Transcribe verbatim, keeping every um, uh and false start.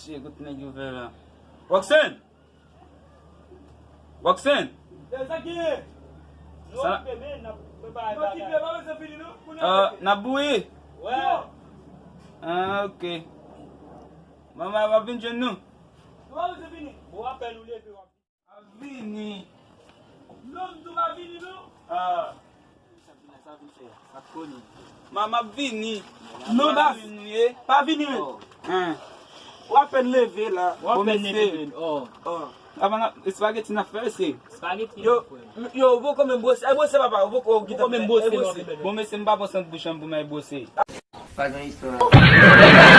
Mesye, kote nèg yo fè la? Roxanne! Roxanne! Sa, n ap bouyi? Ah, ok. Manman, w ap vin jwenn nou? Ap vini. Ah. Ma, m ap vini. Non, pa, pa vini, men. W apèn leve la. Bon, mesye. Avan, espageti n ap fè, se. Yo, yo, ou poko menm bwose. Ay, bwose, papa, ou poko, ou poko menm bwose, non. Bon, mesye, m pa pran sant bouch an pou m al bwose. Pa gen istwa.